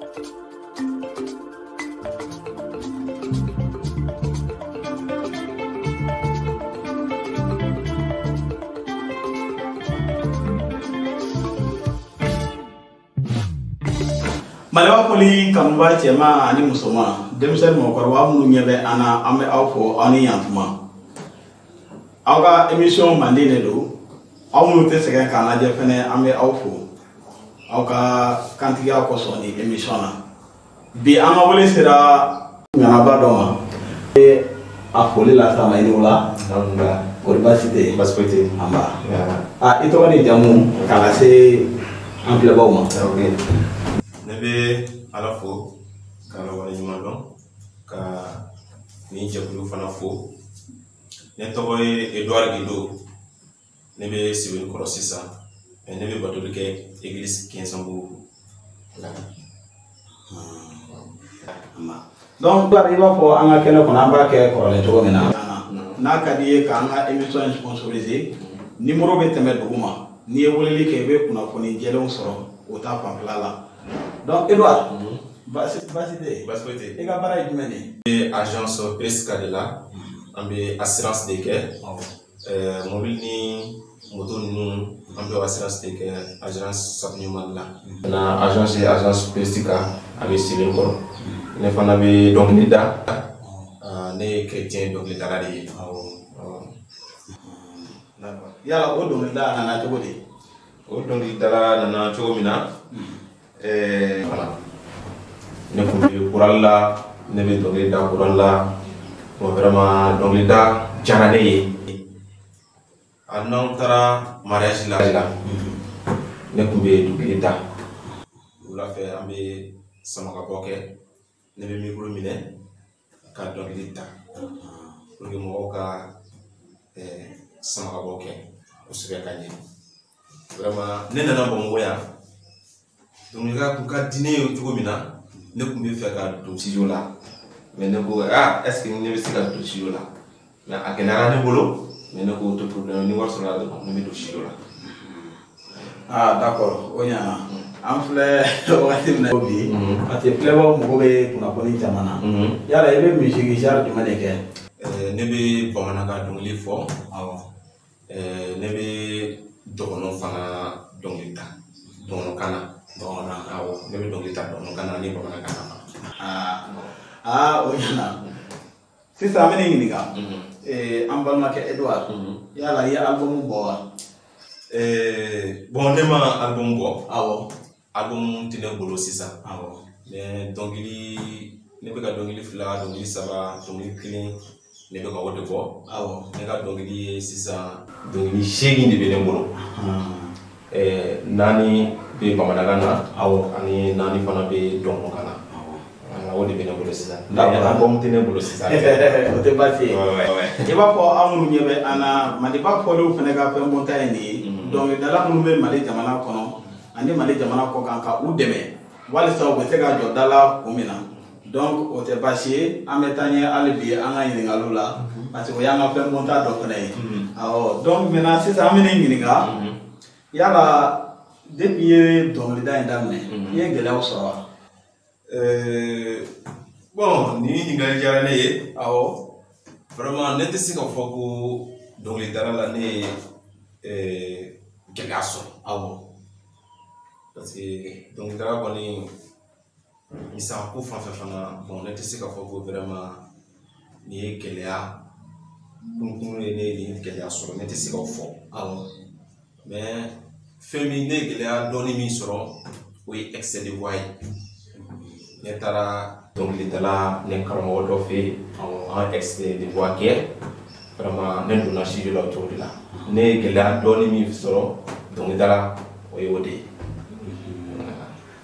Maliba foli kanuba cɛman ani musoman, denmisɛnnin mɔgɔkɔrɔba minnu ɲɛ bɛ an na, an bɛ aw fo aw ni yantuma. Aw ka émission manden de don, aw minnu tɛ sɛgɛn k'an lajɛ fɛnɛ, an bɛ aw fo aw ka kantigiya kosɔn ni émission na. Bi an ka wele sera ŋanaba dɔ ma. A foli la sa ma, i ni wula. Kɔri baasi tɛ yen? Baasi foyi tɛ yen. Anba. I tɔgɔ ni jamu k'a lase an filɛbaw ma. Ne bɛ Ala fo k'a waleɲuman dɔn ka nin jɛkulu fana fo. Ne tɔgɔ ye Edouard Gindo. Ne bɛ Sebenikɔrɔ sisan, mais ne bɛ batoli kɛ église Kiɲɛsanbugu la. Donc i b'a fɔ an ka kɛnɛ kɔnɔ, an b'a kɛ kɔrɔlen cogo min na. N'a ka di i ye k'an ka émission in sponsoriser, numéro bɛ tɛmɛ dugu ma. N'i ye weleli kɛ, i bɛ kunnafoni jɛlenw sɔrɔ o ta fanfɛla la. Donc Edouard, baasi tɛ yen? Baasi foyi tɛ yen. I ka baara ye jumɛn ye? Ne bɛ agence Presca de la. An bɛ assurance de kɛ. Mobili ni moto ninnu, an bɛ assurance de kɛ agence Sapini Mali la. Na agence ye agence Presca, a bɛ Sebenikɔrɔ. Ne fana bɛ dɔnkili da. Ne ye chrétien dɔnkilidala de ye. Yala o dɔnkilida nana cogo di? O dɔnkilidala nana cogo min na, ne tun bɛ chorale la, ne bɛ dɔnkili da chorale la. Bon, vraiment dɔnkilida diyara ne ye. Hali n'anw taara mariage la, ne tun bɛ dɔnkili da. Wula fɛ an bɛ samakabɔ kɛ, ne bɛ micro minɛ ka dɔnkili da pour que mɔgɔw ka samakabɔ kɛ kosɛbɛ ka ɲɛ. Vraiment ne nana Bamakɔ yan, dɔnkilida kun ka di ne ye cogo min na, ne tun bɛ fɛ ka don studio la, mais ne ko est ce que ne bɛ se ka don studio la? Mais a gɛlɛyara ne bolo, mais ne ko o tɛ problème, ni wari sɔrɔla dɔrɔn ne bɛ don studio la. Ah d'accord, o ɲɛna. An filɛ wagati min na bi, parce que filɛbagaw mago bɛ kunnafoni caman na. Yala i bɛ musique genre jumɛn de kɛ? Ne bɛ bamanankan dɔnkili fɔ. Awɔ. Ne bɛ dɔgɔnɔ fana dɔnkili da, dɔgɔnɔkan na. Dɔgɔnɔkan. Awɔ, ne bɛ dɔnkili da dɔgɔnɔkan na ni bamanankan na. O ɲɛna. Sisan an bɛ ne ɲininka. An balimakɛ Edouard, yala i ye album bɔ wa? Bon, ne ma album bɔ. Awɔ. Album tɛ ne bolo sisan. Awɔ. Mais dɔnkili, ne bɛ ka dɔnkili 2, dɔnkili 3, dɔnkili 1, ne bɛ ka o de bɔ. Awɔ. Ne ka dɔnkili ye sisan dɔnkili 8 de bɛ ne bolo. 4 bɛ bamanankan na. Awɔ. Ani 4 fana bɛ dɔgɔnɔkan na. O de bɛ ne bolo sisan. D'accord. Album tɛ ne bolo sisan. O tɛ baasi ye. I b'a fɔ aw minnu ɲɛ bɛ an na, Maliba fɔlenw fana ka fɛn bɔnta ye nin ye. Dɔnkilidala minnu bɛ Mali jamana kɔnɔ ani Mali jamana kɔ kan, ka u dɛmɛ walisa u bɛ se ka jɔ da la kun min na. Donc o tɛ baasi ye, an bɛ taa ɲɛ hali bi an ka ɲininkaliw la, parce que o y'an ka fɛn bɔnta dɔ fana ye. Awɔ. Donc maintenant sisan an bɛ ne ɲininka, yala depuis i ye dɔnkilida in daminɛ, i ye gɛlɛyaw sɔrɔ wa? Bon, nin ɲininkali diyara ne ye. Awɔ. Vraiment ne tɛ se k'a fɔ ko dɔnkilidala la ne ye gɛlɛya sɔrɔ. Awɔ. Parce que dɔnkilidala kɔni misako fan fɛ fana, bon, ne tɛ se k'a fɔ ko vraiment nin ye gɛlɛya kunkun ye, ne ye nin gɛlɛya sɔrɔ, ne tɛ se k'o fɔ. Awɔ. Mais fɛn min ne ye gɛlɛya dɔɔni min sɔrɔ, o ye excès de voix ye. Ne taara dɔnkilidala ne karamɔgɔ dɔ fɛ yen, an excès de voix kɛ. Vraiment ne donna studio la o cogo de la. Ne ye gɛlɛya dɔɔni min sɔrɔ dɔnkilidala, o ye o de ye.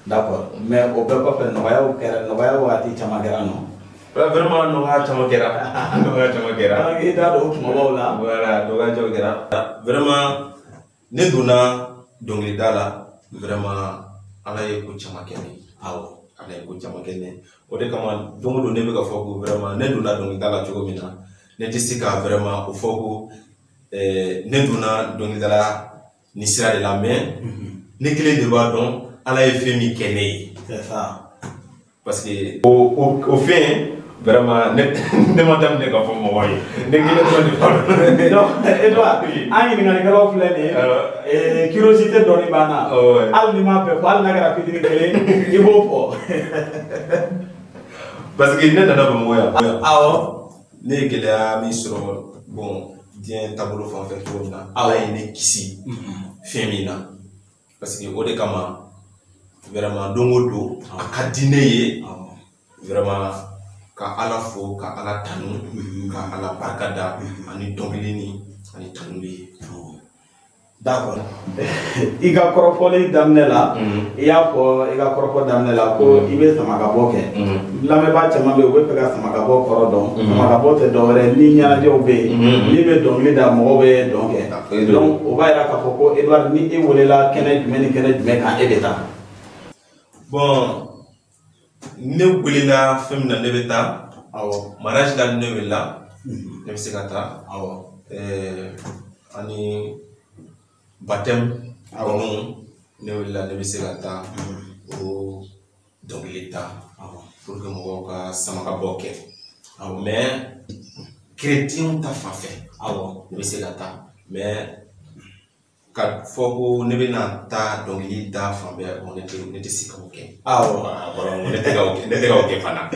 D'accord, mais o bɛɛ kɔfɛ nɔgɔyaw kɛra, nɔgɔya waati caman kɛra nɔ? Vraiment nɔgɔya caman kɛra, nɔgɔya caman kɛra. I da don o kumabaw la. Voilà, nɔgɔya caman kɛra. Vraiment ne donna dɔnkilida la, vraiment Ala ye ko caman kɛ ne ye. Awɔ. Ala ye ko caman kɛ ne ye. O de kama don o don ne bɛ ka fɔ ko vraiment ne donna dɔnkilida la cogo min na, ne tɛ se ka vraiment o fɔ ko ne donna dɔnkilida la nin sira de la, mais ne kelen de b'a dɔn Ala ye fɛn min kɛ ne ye. C'est ça. Parce que o fɛn vraiment ne ma daminɛ k'a fɔ mɔgɔ ye, ne kelen dɔrɔn de b'a dɔn. Donc Edouard, an ɲininkalikɛlaw filɛ nin ye, curiosité dɔɔni b'an na, hali ni m'a bɛɛ fɔ, hali n'a kɛra fitinin kelen i b'o fɔ. Parce que ne nana Bamakɔ yan. Ne ye gɛlɛya min sɔrɔ, bon, diɲɛ taabolo fan fɛ cogo min na, Ala ye ne kisi fɛn min na, parce que o de kama vraiment don o don a ka di ne ye vraiment ka Ala fo, ka Ala tanu, ka Ala barika da ani dɔnkili ni ani tanuli ye. D'accord. I ka kɔrɔfɔli daminɛ la, i y'a fɔ i ka kɔrɔfɔ daminɛ la ko i bɛ samakabɔ kɛ. Lamɛnbaa caman bɛ yen, u bɛ fɛ ka samakabɔ kɔrɔ dɔn. Samakabɔ tɛ dɔwɛrɛ ni ɲɛnajɛw bɛ yen, n'i bɛ dɔnkili da, mɔgɔw bɛ dɔn kɛ. Donc o b'a yira k'a fɔ ko Edouard, ni e welela kɛnɛ jumɛn ni kɛnɛ jumɛn kan, e bɛ taa? Bon, ne welela fɛn min na, ne bɛ taa. Mariage la, ne welela, ne bɛ se ka taa. Ani baptême ninnu, ne welela, ne bɛ se ka taa o dɔnkili ta pour que mɔgɔw ka samakabɔ kɛ. Mais chrétien ta fan fɛ, ne bɛ se ka taa, mais ka fɔ ko ne bɛna taa dɔnkili da fan bɛɛ, bon, ne tɛ se k'o kɛ. Ne tɛ k'o kɛ, ne tɛ k'o kɛ fana.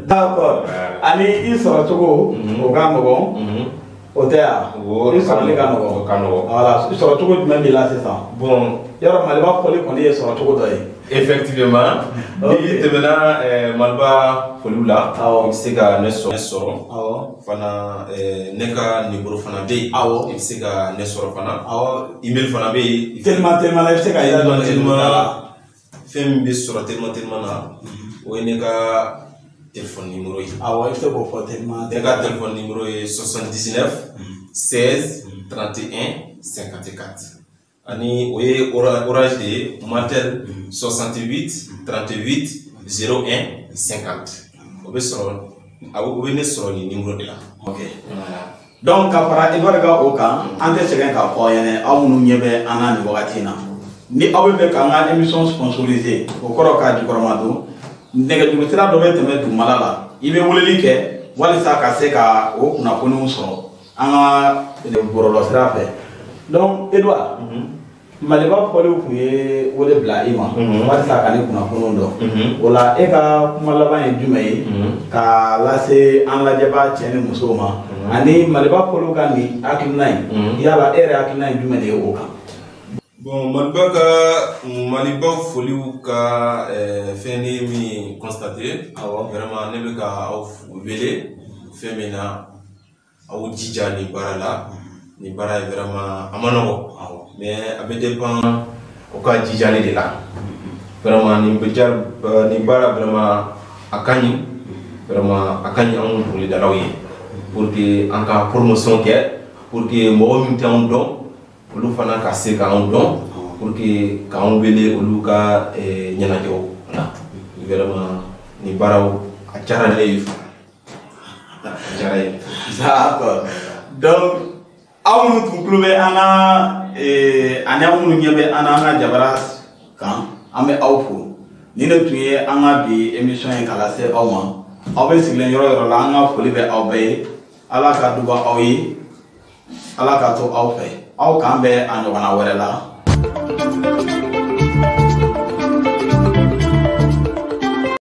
D'accord. Ani i sɔrɔ cogo, o ka nɔgɔn, o tɛ yan? I sɔrɔli ka nɔgɔn. O ka nɔgɔn. Voilà, sɔrɔ cogo jumɛn b'i la sisan? Bon, yɔrɔ Maliba fɔli kɔni ye sɔrɔ cogo dɔ ye. Effectivement, n'i tɛmɛna Maliba foliw la, i bɛ se ka ne sɔrɔ. Fana ne ka numéro fana bɛ yen. I bɛ se ka ne sɔrɔ fana. Email fana bɛ yen. Teliman teliman la, i bɛ se ka yira dɔn teliman. Fɛn min bɛ sɔrɔ teliman teliman na, o ye ne ka téléphone numéro ye. Awɔ, i bɛ se k'o fɔ teliman. Ne ka téléphone numéro ye 79 16 31 54. Ani o ye Orange de ye, Martel 68 38 01 50. O bɛ sɔrɔ, o bɛ ne sɔrɔ nin numéro de la. Ok. Donc ka fara Edouard ka o kan, an tɛ sɛgɛn k'a fɔ aw ɲɛna, aw minnu ɲɛ bɛ an na nin wagati in na, ni aw bɛ fɛ k'an ka émission sponsoriser, o kɔrɔ k'a jukɔrɔma don, nɛgɛjuru sira dɔ bɛ tɛmɛ dugumala la, i bɛ weleli kɛ walisa ka se ka o kunnafoniw sɔrɔ an ka bɔlɔlɔ sira fɛ. Donc Edouard, Maliba fɔliw tun ye wele bila i ma walisa ka ni kunnafoniw dɔn. O la, e ka kuma laban ye jumɛn ye ka lase an lajɛbaa cɛ ni musow ma, ani Maliba fɔliw ka nin hakilina in, yala e yɛrɛ hakilina ye jumɛn de ye o kan? Bon, Maliba foliw ka fɛn ne min constaté, vraiment ne bɛ ka aw wele fɛn min na, aw jija nin baara la. Nin baara ye vraiment a ma nɔgɔ, mais a bɛ dépend o ka jijali de la. Vraiment nin baara vraiment a ka ɲi, vraiment a ka ɲi anw dɔnkilidalaw ye, pour que an ka promotion kɛ, pour que mɔgɔ min tɛ anw dɔn, olu fana ka se k'anw dɔn, pour que k'anw wele olu ka ɲɛnajɛw la. Vraiment nin baaraw a diyara ne ye, a diyara ye. D'accord. Donc aw minnu tun tulo bɛ an na, ani aw minnu ɲɛ bɛ an na an ka jabara kan, an bɛ aw fo. Nin de tun ye an ka bi émission ye k'a lase aw ma. Aw bɛ sigilen yɔrɔ yɔrɔ la, an ka foli bɛ aw bɛɛ ye. Ala ka duba aw ye, Ala ka to aw fɛ. Aw k'an bɛn a ɲɔgɔnna wɛrɛ la.